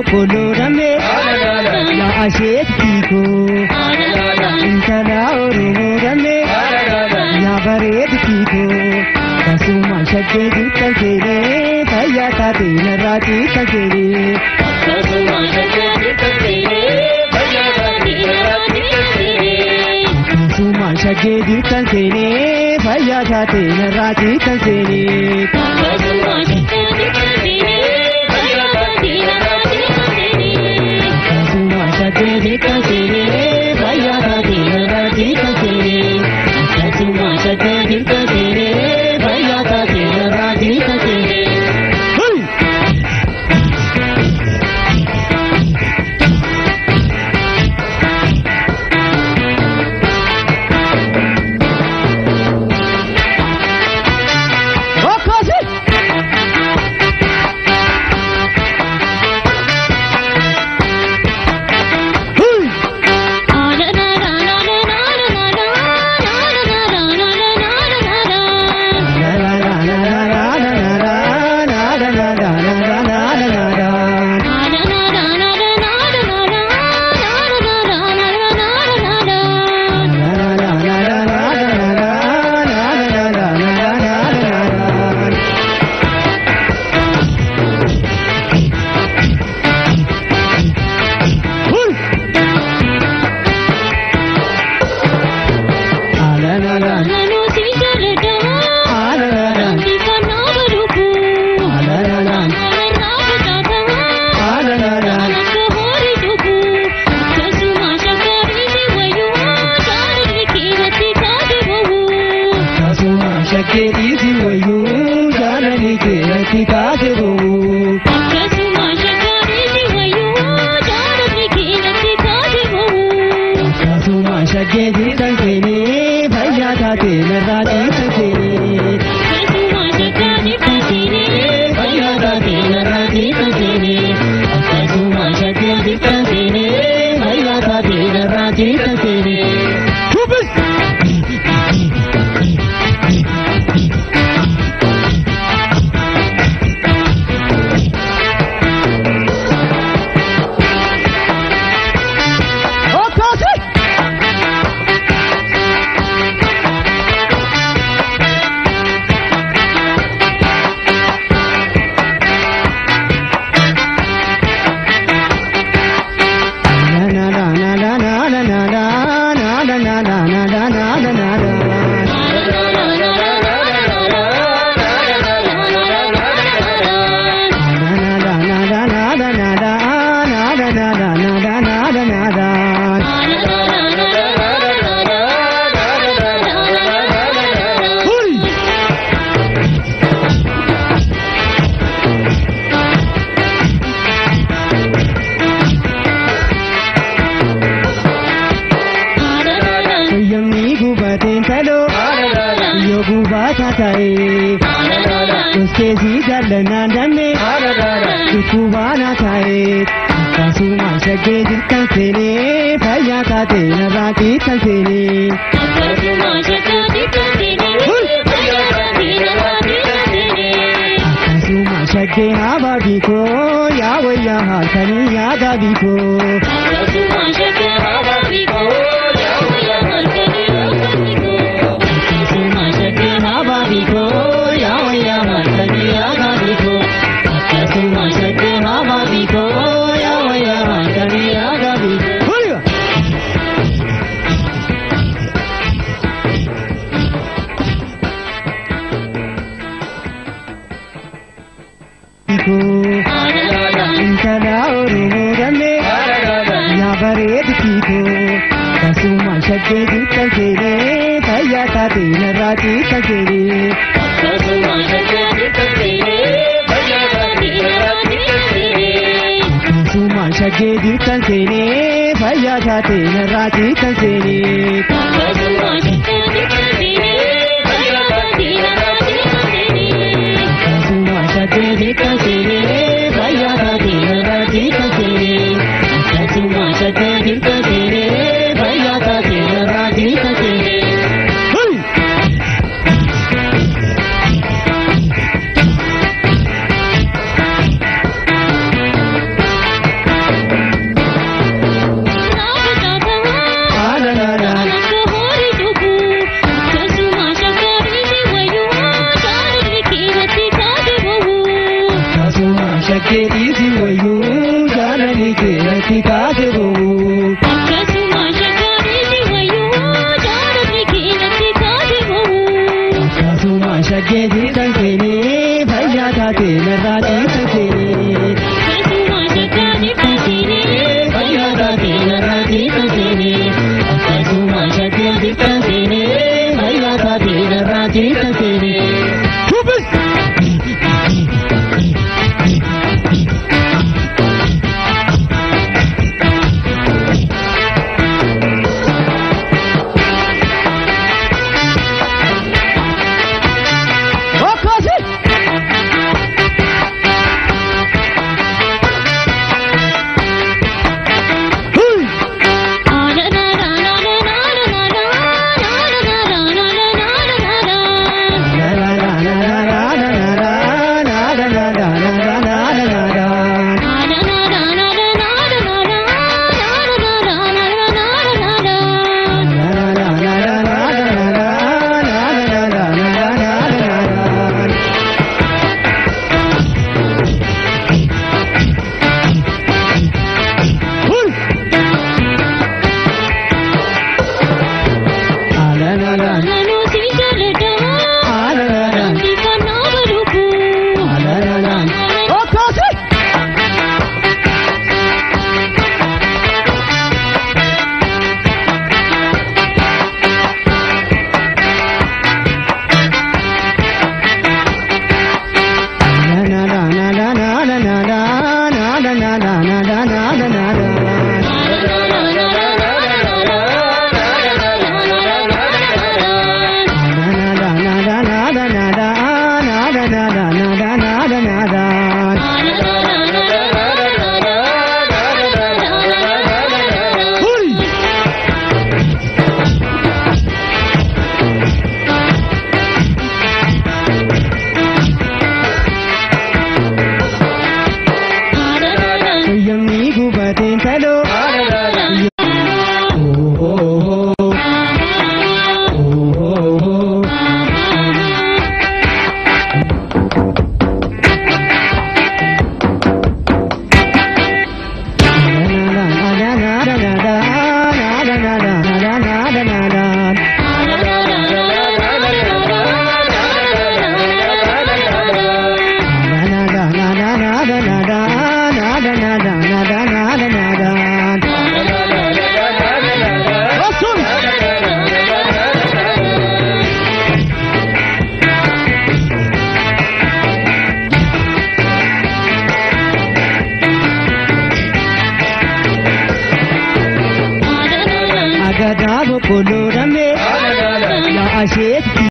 boqqolloo damee yaa asheetti koo intala Oromoo damee yaa bareedu koo tasuma shaggee jirtan seenee fayyaa taatee narraa ciisan seenee. Akkasuma shaggee jirtan seenee fayyaa taatee narraa ciisan seenee. Akkasuma shaggee jirtan seenee fayyaa taatee narraa ciisan seenee. Akkasuma shaggee jirtan seenee fayyaa taatee narraa ciisan seenee. Akkasuma shaggee jirtan seenee fayyaa taatee narraa ciisan seenee. Akkasuma shaggee jirtan seenee fayyaa taatee narraa ciisan seenee. Hey! Akkasi! Hey! La la la la la la la la la la la la la la la. La la la la la la la la la la la la la. Hey! La la la la la la la la la la la la la. Akkasuma shakkee dhiisi wayyuu jaalalli kee natti kaase boo'u. Akkasuma shakkee jirtan seenee fayyaa taatee narraa ciisan seenee. Fayyaa taatee narraa ciisan seenee. Akkasuma shakkee jirtan seenee fayyaa taatee narraa ciisan seenee. Shubbis! Akkasi! La la la la la la la la la la la la la la la la la. La la la la la la la la la la la la la la la la. Hurry! Fayyamni gubateen taloo yoo gubataa ta'e Uskeesii jaallanaan dammee dhukkubaanaa ta'e akkasuma shaggee jirtan seenee fayyaa taatee narraa ciisan seenee. Akkasuma shaggee haabaa biikoo yaa wayyaa halkanii yaada biikoo. Akkasuma shaggee haabaa biikoo yaa wayyaa halkanii yaada biikoo. Akkasuma shaggee haabaa biikoo yaa wayyaa halkanii yaada biikoo. Hurry! Intala Oromoo damee yaa bareedu koo tasuma shaggee jirtan seenee fayyaa taatee narraa ciisan seenee. Akkasuma shaggee jirtan seenee fayyaa taatee narraa ciisan seenee. Akkasuma shaggee jirtan seenee fayyaa taatee narraa ciisan seenee. Akkasuma shaggee jirtan seenee fayyaa taatee narraa ciisan seenee. Hey! Shakkee wayyuu jaalalli keetti kaase boo'u. Akkasuma shakkaadhiisi wayyuu jaalalli keetti kaase boo'u. Akkasuma shakkee jiidhan seenee fayyaa taatee narraa dhiisan seenee. Akkasuma shakkaadhiisa seenee Fayyaa taatee narraa dhiisan seenee. Akkasuma shakkee jiidhan seenee fayyaa taatee narraa dhiisan seenee. Shubbis! Akkasi! Huy! Na na na na na na na na na na na na na na na na na na. La la la la la la la la la la la la la la la la. Na na na na na na na na na na na na na na na. Huy! La la la Nanu si jalada la la la si kana baruku. la la la. Akkasi! La la la la la la la la la la la la la la la la la. La la la la la la la la la la la la la la la la. Huy! Yamni gubateen taloo. Oh oh oh oh oh oh. La la la la la la la la la la la la la la. La la la la la la la la la la la la la la la la la. Awesome! Agadaa boqqolloo damee yaa asheetti.